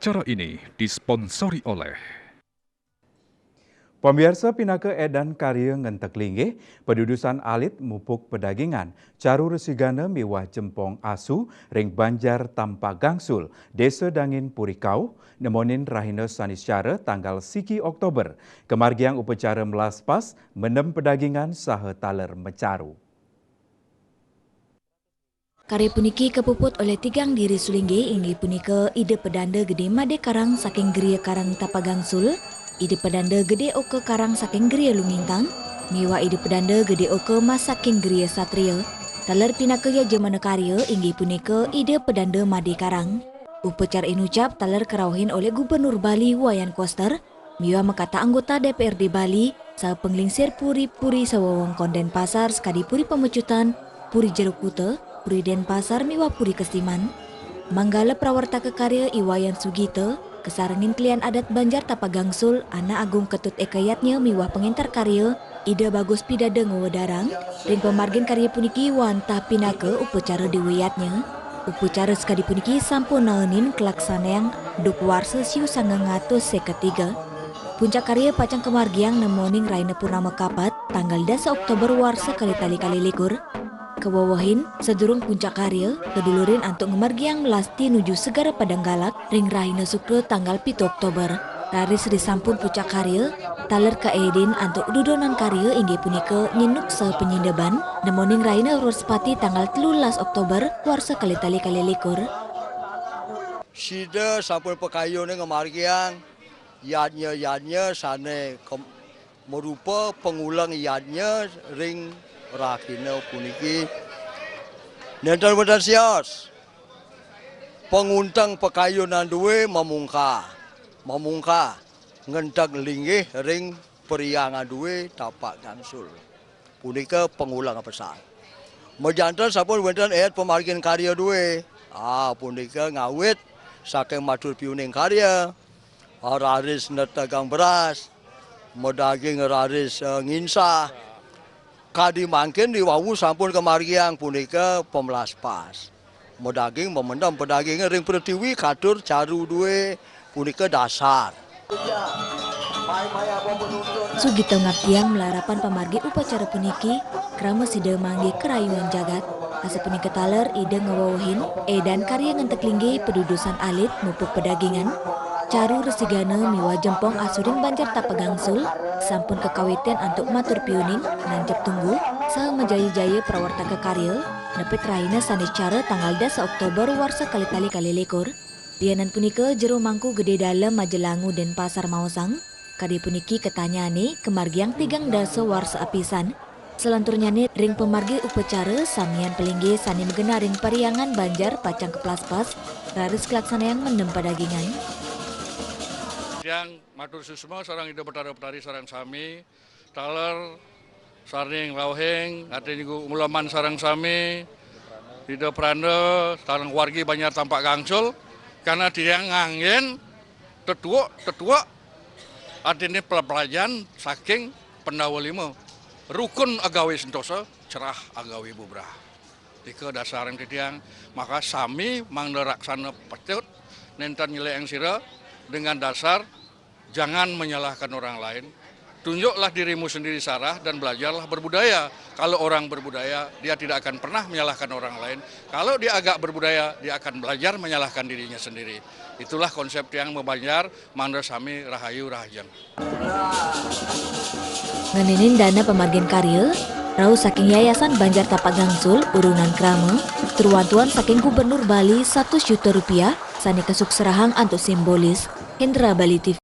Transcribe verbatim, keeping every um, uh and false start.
Acara ini disponsori oleh Pamiarsa, pinaka édan karya ngenteg linggih, padudusan alit mupuk pedagingan, caru resigana miwah jempong asu ring Banjar Tampak Gangsul, Désa Dangin Puri Kauh, nemonin rahina Saniscara tanggal siki Oktober, kamargiang upacara melaspas, mendem pedagingan saha taler macaru. Karya puniki kapuput olih tigang diri sulinggih, inggih punika Ida Pedanda Gedé Madé Karang saking Gria Karang Tapagangsul, Ida Pedanda Gedé Oka Karang saking Gria Lumintang, miwah Ida Pedanda Gedé Oka Mas saking Gria Satria. Taler pinaka yajamana karya, inggih punika Ida Pedanda Madé Karang. Upacara inucap taler karauhin olih Gubernur Bali Wayan Koster, miwah makatah anggota D P R D Bali, saha panglingsir puri-puri sawewengkon Denpasar sakadi Puri Pamecutan, Puri Jero Kuta, Puri Denpasar miwah Puri Kestiman. Manggala prawartaka karya I Wayan Sugita, kasarengin kelian adat Banjar Tapagangsul, Anak Agung Ketut Eka Yadnya miwah pangentar karya, Ida Bagus Pidada Ngowa Darang, ring pamargin karya puniki wantah pinaka upacara Dewa Yadnya. Upacara sakadi puniki sampun naenin kalaksanayang duk warsa siu sangang atus séket tiga. Puncak karya pacang kamargiang nemoning rahina purnama kapat, tanggal dasa Oktober warsa kalih tali kalih likur. Kawewehin, sadurung puncak karya, kadulurin antuk ngamargiang melasti nuju Segara Padang Galak, ring rahina Sukra tanggal pitu Oktober. Raris risampun puncak karya, taler kaédin antuk dudonan karya inggih punika nyinuk saha panyindeban, nemoning rahina Wrespati tanggal telulas Oktober, warsa kalih tali kalih likur. Sida sampun pakayunin ngamargiang yadnya-yadnya sané kem-, marupa panguleng yadnya ring rahina puniki. Nénten wénten sios. Pangunteng pakayunan duwé mamungkah, mamungkah ngenteg linggih ring Perhyangan Duwé Tapak Gangsul. Punika panguleng pesan. Majanten sampun wénten éd pamargin karya duwé. Ah, punika ngawit saking matur piuning karya, ah, raris netegang beras, madaging raris, eh, nginsah. Kadi mangkin riwau sampun kamargiang punika pamlaspas. Madaging mamendem padagingé ring pretiwi katur caru duwé punika dasar. Sugita ngabdiang malarapan pamargi upacara puniki, krama sida manggih karayuan jagat. Asapunika taler Ida ngawewehin, édan karya ngenteg linggih padudusan alit mupuk padagingan, caru resigana miwah jempong asu ring Banjar Tapagangsul, sampun kakawitin antuk matur piuning, nancep tunggu, saha majaya-jaya prawartaka karya, nepit rahina Saniscara tanggal dasa Oktober warsa kalih tali kalih likur. Lianan punika, Jero Mangku Gedé Dalem Majelangu Denpasar maosang, kadi puniki katanyané kamargiang tigang dasa warsa apisan. Salanturnyané ring pamargi upacara, samian palinggih sané magenah ring Parhyangan Banjar pacang kaplaspas, raris kalaksanayang mendem padagingan. Tiang matur suksma sareng Ida Betara Betari sareng sami, taler sareng ngrauhing, atin niku uleman sareng sami, Ida Pranda, sareng wargi Banjar Tampak Gangsul, karena tiang nganggén tetuuk, tetuuk, artiné pelaplajan saking Pandawa lima. Rukun agawé sentosa, cerah agawé bubrah. Nika dasaran titiang, maka sami mangda raksana patut, nénten nyelékang sira dengan dasar jangan menyalahkan orang lain. Tunjuklah dirimu sendiri salah dan belajarlah berbudaya. Kalau orang berbudaya, dia tidak akan pernah menyalahkan orang lain. Kalau dia agak berbudaya, dia akan belajar menyalahkan dirinya sendiri. Itulah konsep tiang mabanjar, mangda sami rahayu rahajeng. Ngenénin dana pamargin karya, rauh saking Yayasan Banjar Tapak Gangsul, urunan krama, tur wantuan saking Gubernur Bali satus juta rupiah, sané kasuksrahang antuk simbolis. Hendra Bali T V.